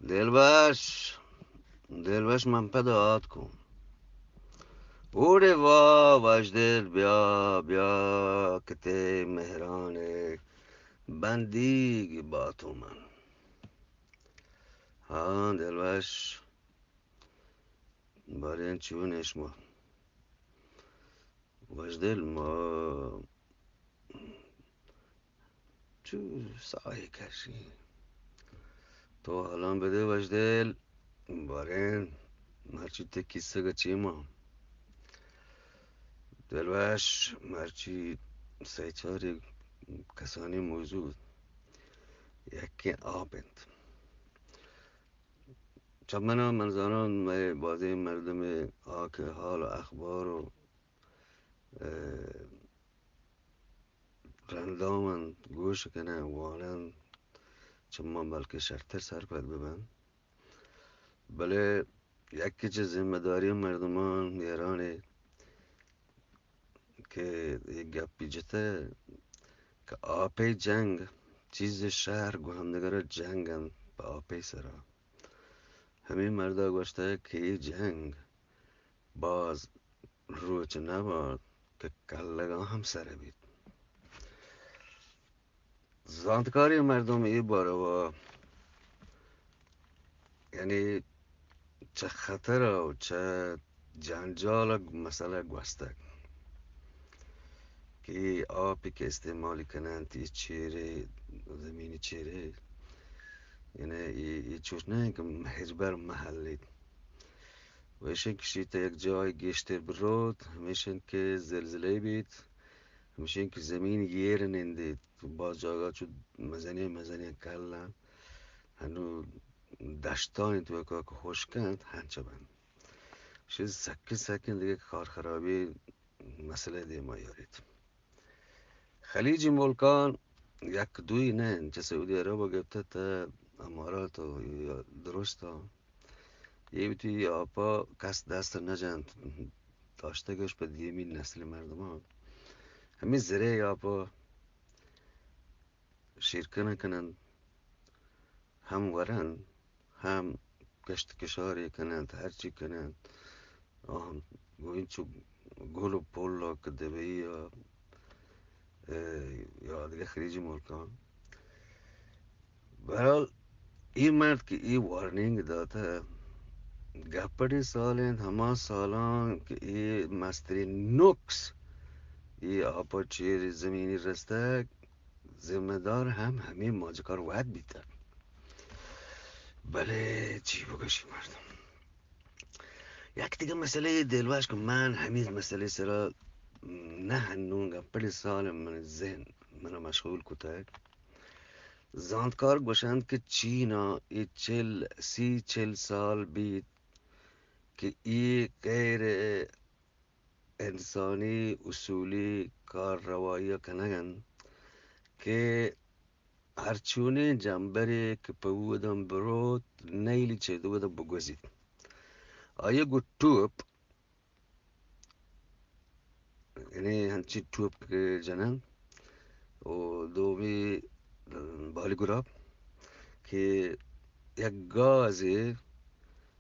دلبش، دلبش من پدا آتکوں. اوڑے وا وژدل بیا، بیا کہ تئی مہران ءِ بندیگ باتوں من. ہاں دلبش، باریں چون اِش ما. وژدل ما چو ساہے کشی. تو حالاں بدے وژدل، باریں مرچی تئی کیسگ ءَ چی ما. دلوش، مرچی سئے چارے کسانیں موضوع، یکیں آپ اِنت. چہ من ءَ من زاناں مئے بازیں مردم ءَ آ کہ حال ءُ اخبار ءُ، اے، رنداں من گوش کناں، واناں، چہ من بلکہ شرتر سرپد بباں. بلے یکے چہ ذمہ داریں مردماں ایران ءَ کہ اے گپی جتہ کہ آپے جنگ چیز شہر گوں ہمدگر ءَ جنگ اِنت پہ آپے سرا. ہمے مرد ءَ گوشتہ کہ اے جنگ باز روچ نہ بات کہ کلگاں ہم سر بیت. زانتکاریں مردم اے باروا، یعنی چہ خطر ءُ چہ جنجال ءَ مسئلہ گوستگ کہ اے آپ کہ استعمال کننت، اے چیرے، زمینی چیرے، یعنی اے، اے چوش نہ کہ ہچبر محل ایت. و ایشیں کہ شیت یک جاہے گیشتر بروت، ہمیشیں کہ زلزلے بیت، ہمیشیں کہ زمین ایر نندیت. باز جاگہ چو مزنیں مزنیں کل اَنت، ہنو دشتانی توکا کہ ہشک اَنت، ہنچ بنت. شی سکیں سکیں دگہ کار خرابی مسئلہ دیما یاریت. خلیجی ملکان یک دوئی نہ اَنت، چہ سعودی عرب ءَ گپتہ تا امارات ءُ درستاں، اے وتی آپا کس دست نہ جنت، داشتگش پہ دیمی نسل مردمان. ہمے زرے آپا شیرکنہ کننت، ہم ورنت، ہم کشت کشارے کننت، ہرچی کننت، آہاں گوں انچو گل ءُ پل ءَ کہ دبئی ءَ، اے، یا دگہ خلیجی ملکاں. بہرحال، اے مرد کہ اے وارننگ داتہ، گپڑیں سال اِنت، ہما سالاں کہ اے مستریں نقص اے آپ ءَ چیر زمینی رستگ، ذمہ دار ہم ہمے ماجکار وت بیتگ. بلے چی بگوشی مردم؟ یک دگہ مسئلہ دلوش کہ من ہمے مسئلہ سرا نہ ہنوں گپڑے سال من ذہن من مشغول کتگ. زانتکار گوشنت کہ چین ءَ اے چل، سی چل سال بیت کہ اے غیر انسانی اصولی کارروائی ءَ کنگ اَنت کہ ہرچونیں جمبرے کہ پہ اوداں بروت، نیلی چہ اوداں بگوزیت. آئی ءَ گوں ٹوپ، یعنی ہنچیں ٹوپ کہ جننت، و دومی بالی گراب کہ یک گازے،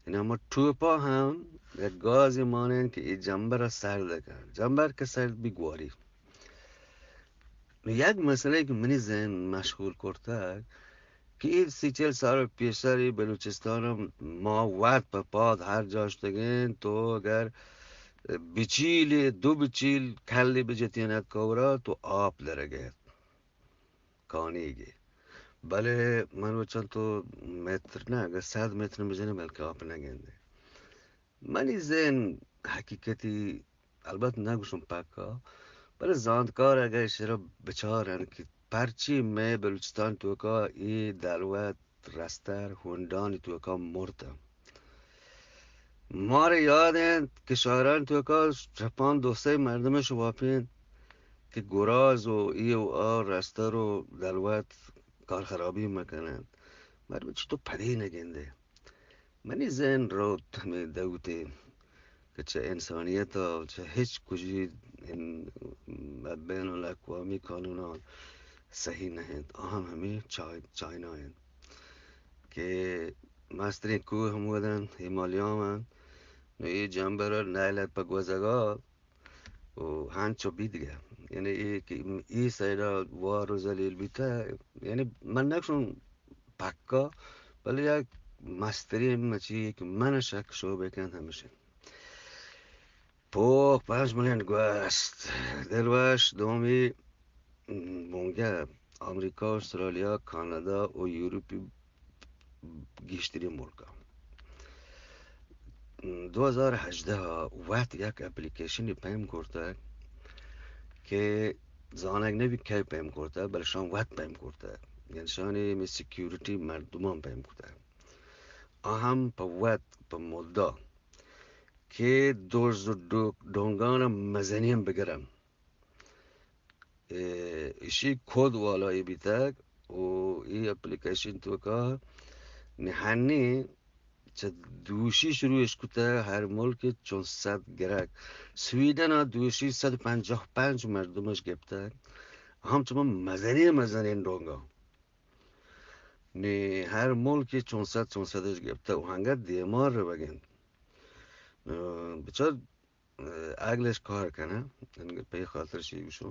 یعنی ہما ٹوپا ہم یک گازے مانین کہ اے جمبر ءَ سرد کن. جمبر کہ سرد بی گواری. نو یک مسئلہ کہ منی ذہن مشغول کرتگ کہ اے سی چل سال پیسر اے بلوچستان ءَ ما وت پہ پاد ہر جا شتگیں، تو اگر بچیلے، دو بچیل کلے بجتین ات کورا تو آپ درگیت. کانیگے. بلے من وچاں تو متر نہ، اگر صد متر بجنے بلکہ آپ نہ گندے. منی ذہن حقیقتی البت نہ گوشم پکا، بلے زانتکار اگہ ایشرا بچارن کہ پرچی مئے بلوچستان توکا اے دلوت رستر ہونڈانی توکا مرتن. مارا یاد انت کہ شہرانی توکا شپان دو سئے مردم شواپین کہ گراز و اے و آ رستر و دلوت کارخرابی مکننت. مردم چطور پدی نگندے؟ منی ذہن روت ہمے دوتے کہ چہ انسانیت ء چہ ہچ کجی ان-، بین الاقوامی قانوناں صحیح نہ انت. اہم ہمے چا-، چائنا انت کہ مستریں کوہ ہمودن، ہمالیام انت۔ نو اے جمبر ء نائل ء پہ گوزگا و ہنچو بیدگہ۔ یعنی اے کہ اے سائیڈا وار و ذلیل بیتہ، یعنی من نگشوں پکا، بلے یک مستریں مچی کہ من شک شو بکنت ہمشہ۔ پوخ پنچ منٹ گوست۔ دلوش دومی بونگہ امریکہ، استرالیا، کانادا و یورپی گیشترین ملکا۔ دو ہزار ہژدہ وت یک اپلیکیشنی پیم کرتگ کہ زانگ نبی کئے پیم کرتگ، بلے شان وت پیم کرتگ۔ یعنی شانی ہمے سیکیورٹی مردمان پیم کرتگ۔ آ ہم پہ وت، پہ مدعا کہ دز و ڈو-، ڈونگان ء مزنیں بگرن۔ اے، ایشی کود والائی بیتگ و ای اپلیکیشن توکا نہانی چہ دوشی شروع اش کتگ، ہر ملک چون صد گرگ۔ سویڈن ء دوشی صد پنجاہ پنچ مردمش گپتگ، ہم چما مزنیں مزنیں ڈونگا۔ نی ہر ملکی چون صد چون صدش گپتگ و انگت دیما روگ انت۔ اه، بچار، اه، عقلش کار کنه، انگت پہ خاطر شی گوشو۔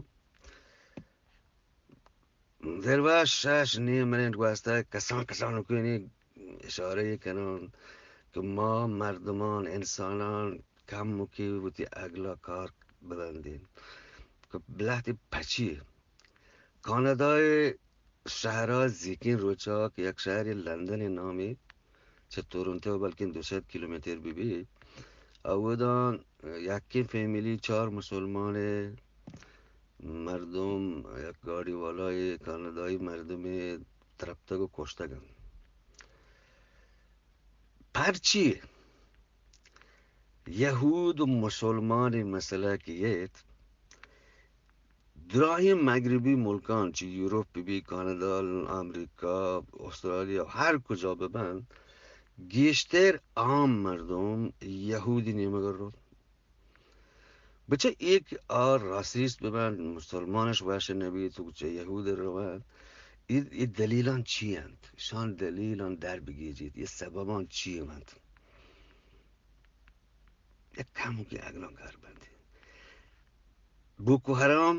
دروش شش نیم منٹ گوستگ، کسان کسان کنی اشارہ کنان کہ ما مردمان، انسانان کم کی وتی عقلا کار ببندین۔ کہ بلہتی پچی کانادای شہرا زیکیں روچا کہ یک شہرے لندن نامی چہ تورنتو بلکن دو سد کیلومتر بہ بیت، اودان یکیں فیملی چار مسلمان مردم، یک گاڑی والای کانادائی مردمے ترپتگ و کشتگ انت۔ پرچی یہود و مسلمانی مسئلہ کہ یت، دراہیں مغربی ملکان چہ یورپ بہ بی، کانادا، امریکہ، استرالیا، ہر کجا بہ بنت، گیشتر عام مردم یہودی نیمگ ء روت۔ بچہ ایک آ راسیست بہ بنت، مسلمانش وش نہ بیت، تو چہ یہود ء روت۔ اے، اے دلیلان چی انت؟ شان دلیلان در بگیجیت، اے سببان چی انت؟ یک کموکیں عقلاں کار بندی۔ بوکو حرام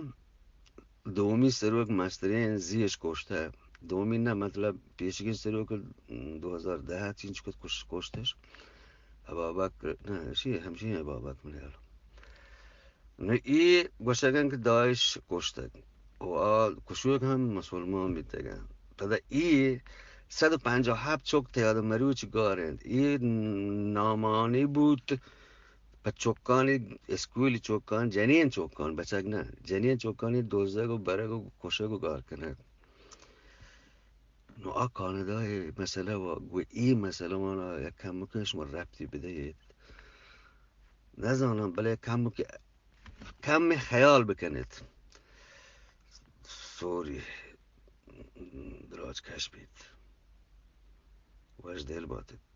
دومی سروک مستریں زیش کشتہ۔ دومی نہ، مطلب، پیشگیں سروک دو ہزار دہ چینچ کت کش-، کشتش۔ ابابک، نہ، شی، ہمشی ابابک من حیال۔ نہ، ای گوشگن کہ داعش کشتگ۔ و آ کشوک ہم مسلمان بیتگن۔ پدا ای صد و پنجاہ و ہپت چک تیاد مروچ گار انت۔ ای نامانی بوت پہ چکانی، اسکولی چکان، جنین چکان، بچک نہ، جنین چکانی دزگ و برگ و کشگ و گار کنگ۔ نو آ کانادا ء مسئلہ و گو ای مسئلہ وانا یک کمکے شما ربطی بدئیت۔ نزانم، بلے کمکے کمے خیال بکنیت۔ سوری دراج کش بیت۔ وش دل باتیت۔